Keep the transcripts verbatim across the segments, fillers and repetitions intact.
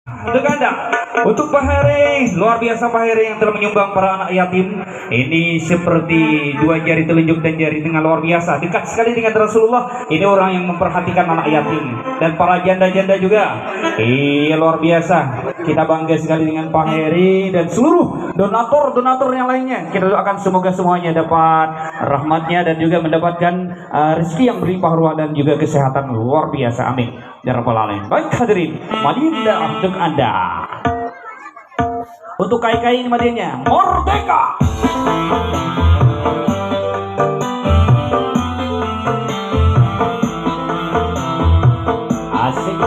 Untuk Anda, untuk Pak Heri, luar biasa Pak Heri yang telah menyumbang para anak yatim. Ini seperti dua jari telunjuk dan jari tengah, luar biasa, dekat sekali dengan Rasulullah. Ini orang yang memperhatikan anak yatim dan para janda-janda juga. Iya, luar biasa. Kita bangga sekali dengan Pak Heri dan seluruh donatur-donatur yang lainnya. Kita doakan semoga semuanya dapat rahmatnya dan juga mendapatkan uh, rezeki yang berlimpah ruah dan juga kesehatan luar biasa. Amin ya rabbal alamin. Baik hadirin, madinda untuk Anda. Untuk kai-kai ini madinnya, merdeka. Asik.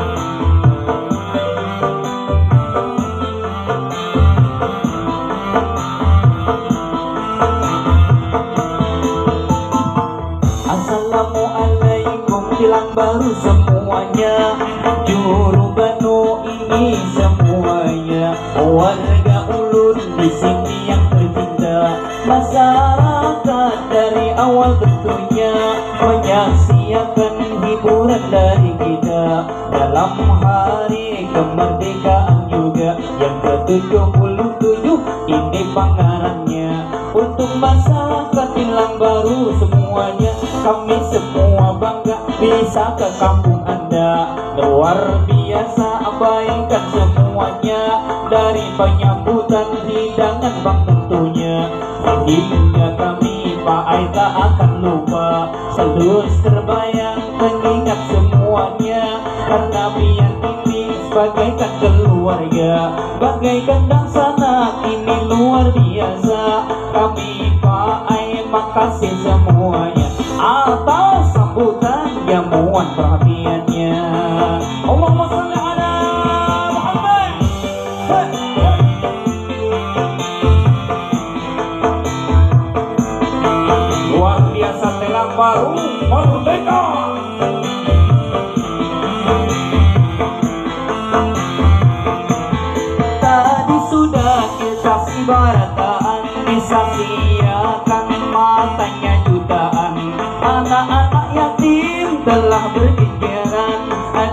Assalamualaikum, tilang baru semuanya. Juru banu ini semuanya, warga ulun di sini yang tercinta. Masyarakat dari awal tentunya menyaksiakan hiburan dari kita dalam hari kemerdekaan juga yang ketujuh puluh tujuh ini pangarannya. Untuk masyarakat Pinlang Baru semuanya, kami semua bangga bisa ke kampung Anda. Luar biasa abaikan semuanya, dari penyambutan hidangan bang tentunya, sehingga kami Pak Ai tak akan lupa. Seluruh terbayang mengingat semuanya, karena pian ini bagaikan keluarga, bagaikan dangsanak ini luar biasa. Kami Pak Ai makasih semuanya atas sambutan jamuan perhatiannya. Allahumma sholli ala Muhammad. Hei, hei. Luar biasa, Telang Baru merdeka. Tadi sudah kita sibarataan, disaksiakan matanya jutaan. Anak-anak yatim telah berjejeran,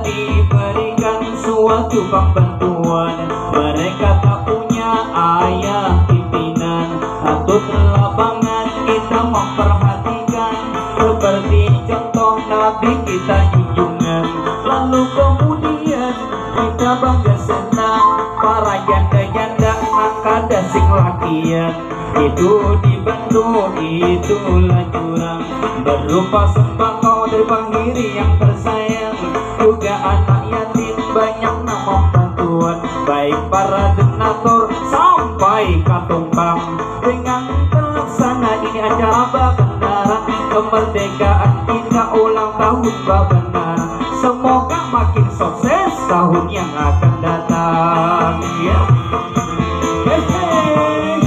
diberikan suatu pembantuan. Mereka tak punya ayah pimpinan, patutlah bangat kita memperhatikan. Seperti contoh Nabi kita junjungan. Lalu kemudian kita bangga senang, para janda-janda nang kada sing lakian. Itu dibantu, itulah jurang. Berupa sembako dari Bang Hiri yang tersayang. Juga anak yatim banyak nang membantuan. Baik para donatur sampai katumpang. Dengan terlaksana ini acara babandaran kemerdekaan kita, ulang tahun babandaran. Semoga makin sukses tahun yang akan datang. Ya. Hei, hei.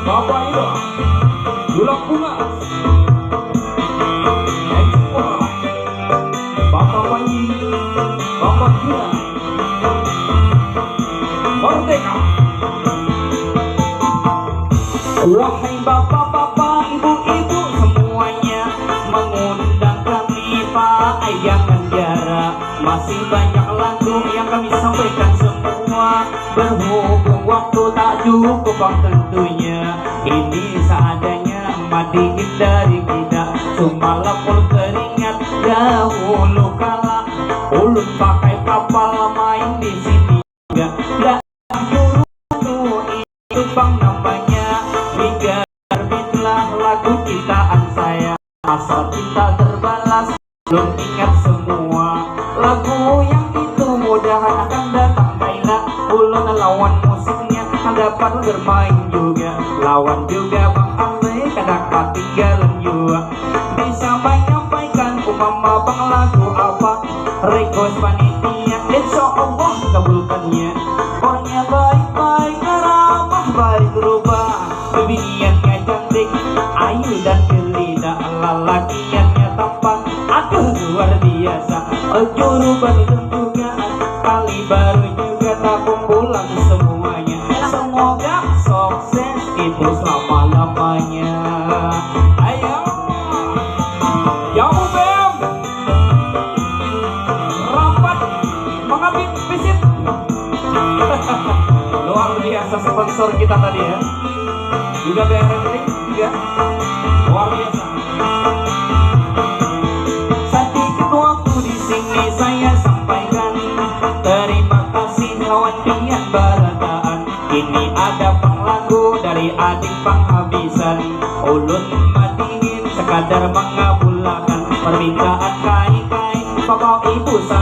Bapak Ibu, Julak Bunga. Bapak Panji, Bapak Gira. Merdeka. Wahai bapak-bapak, ibu-ibu semuanya, mengundang kami Pak Ai jangan jarak. Masih banyak lagu yang kami sampaikan semua. Berhubung waktu tak cukup bang tentunya, ini seadanya madihin dari kita. Sumalam ulun teringat dahulu kala, ulun pakai kapal main di sini juga. Dah juru itu bang namanya, hingga terbitlah lagu cintaan saya. Asal cinta terbalas, belum ingat semua. Lagu yang itu mudahan akan datang kaina. Ulun lawan musiknya dapat bermain juga. Lawan juga Bang Andre kada katinggalan jua. Bisa menyampaikan umpama Bang lagu apa, request panitia, insya Allah kabulkannya. Orangnya baik-baik, ramah, baik rupa. Bibiniannya cantik, ayu dan jelita, lalakiannya tampan, aduh luar biasa. Juru baru juga, kali baru juga, tapung pulang semuanya. Semoga sukses itu selama-lamanya. Ayo, jamu B M rapat mengabit. Luar biasa sponsor kita tadi ya. Juga B R M T juga. Luar biasa. Sedikit waktu di sini saya sampaikan. Terima kasih kawan pian barataan. Ini ada panglagu dari adik panghabisan. Ulun madihin sekadar mengabulakan permintaan kai-kai. Pokok ibu sa-